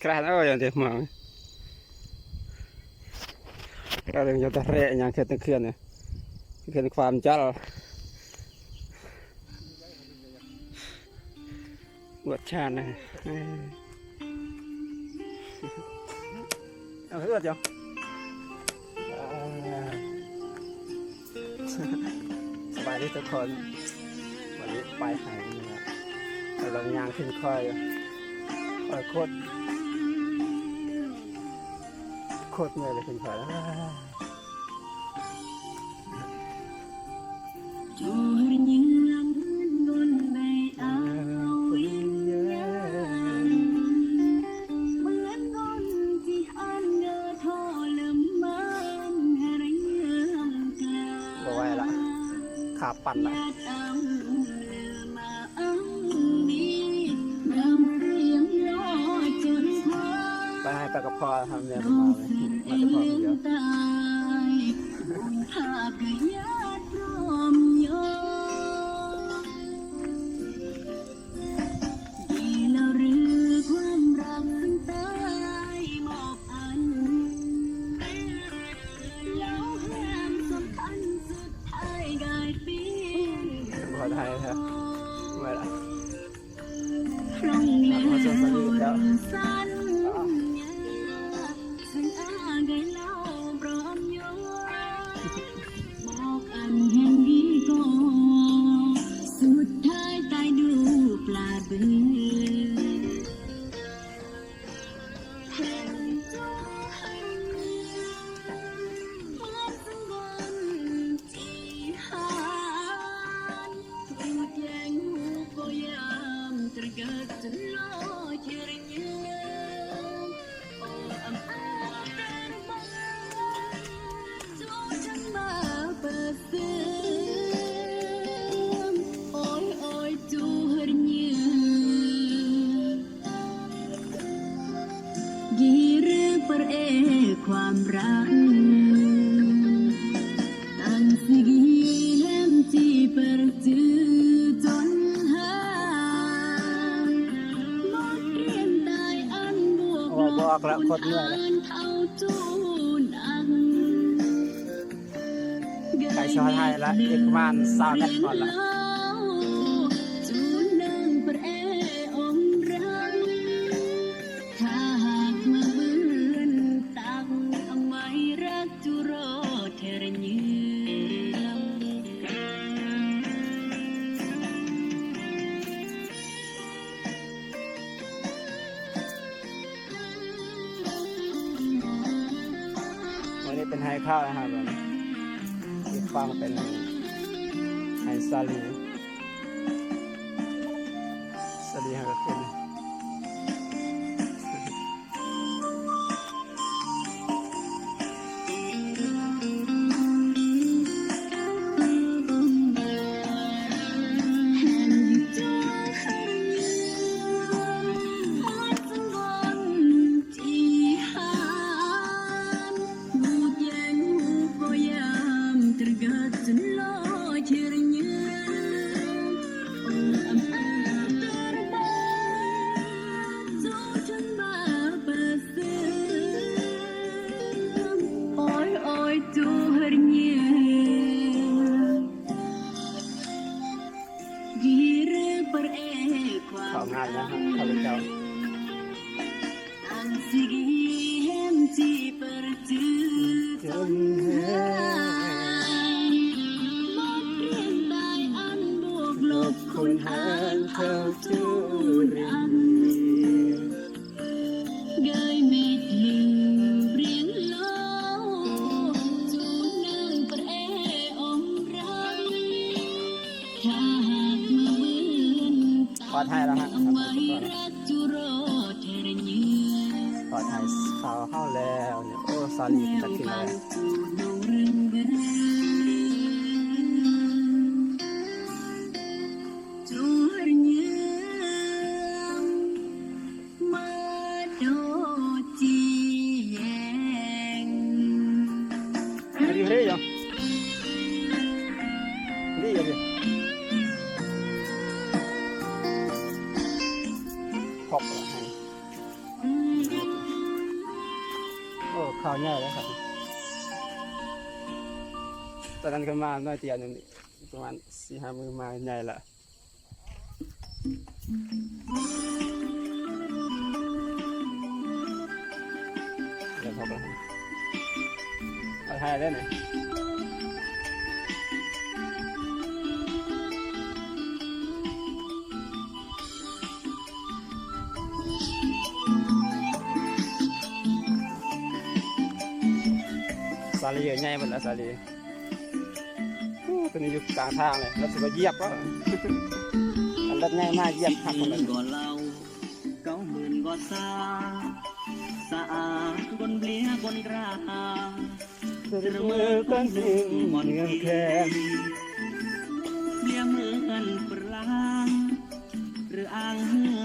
ກະເອົາຢ່າງເດມາ ກະເອົາຢ່າງຕະແຣະຫຍັງເຂດເຂື່ອນ ເຂດຄວາມຈັນ ອວດຊານນະ ເອີ ເອົາເຮືອດຢູ່ ສະບາຍດີທຸກຄົນ ວັນນີ້ໄປໄຫນີ້ແຫຼະ ກຳລັງຍ່າງຂຶ້ນຄອຍຢູ່ ຄອຍໂຄດ ໂຄດເມື່ອຍເລີຍຂຶ້ນຄອຍ ບໍ່ໄຫວລະ ຂາປັ່ນລະ. ໄປໃຫ້ໄປກັບພໍ່ ທຳແນວມາເລີຍ ມາແຕ່ພໍ່ຄົນດຽວ ບໍ່ໄດ້ແທ້ ເມື່ອຍລະ. ບໍ່ອອກແລ້ວ ໂຄດເມື່ອຍແລ້ວ. ໃກ້ຊິຮອດໄຮ່ລະ ອີກປະມານຊາວແມັດກ່ອນລະ. ອັນນີ້ເປັນໄຮ່ເຂົ້ານະຄັບ ອີກຝັ່ງເປັນໄຮ່ສາລີ ສາລີຫາກະເຂັນ. ເຂົ້າງານແລ້ວ ຂ້າພະເຈົ້າ ຂໍຖ່າຍແລ້ວຮະ ຂໍຖ່າຍຂ່າວເຮົາແລ້ວນີ້ ໂອ້ ສາລີເປັນຕາກິນແລ້ວ. ພໍກແລ້ວໃຫ້ ອືມ ເຂົາໃຫຍ່ແລ້ວຄັບ. ຕອນນັ້ນເຂົາມາໜ້ອຍດຽວໜຶ່ງ ປະມານສີ່ຫ້າມື້ມາໃຫຍ່ລະ. ດຽວເຂົາໄປ ເອົາຖ່າຍໄດ້ນີ້. ສາລີໃຫຍ່ໝົດແລ້ວ ສາລີ. ໂອ້ ຕົວນີ້ຢູ່ກາງທາງເລີຍ ລະຊິມາຢຽບເນາະ. ອັນລົດໃຫຍ່ມາຢຽບຄັກໝົດເລີຍ.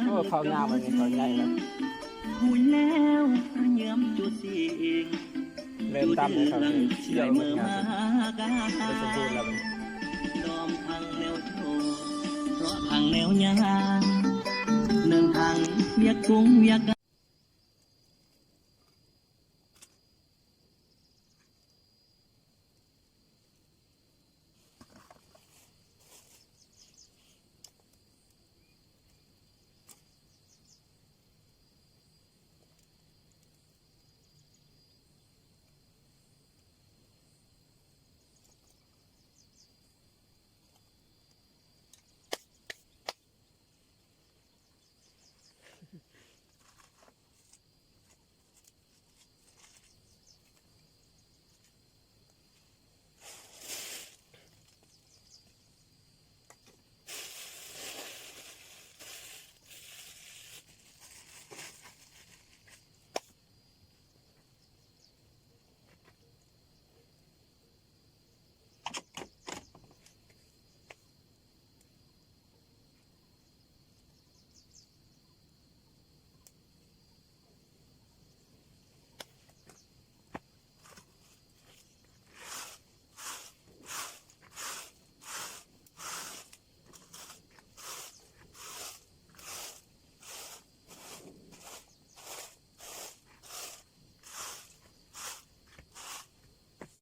ໂອ້ ເຂົ້າງາມ ອັນນີ້ເຂົ້າໃຫຍ່ເນາະ. ເລີ່ມດຳແລ້ວ ເຂົ້າງາມ ເລີ່ມສົມບູນແລ້ວ.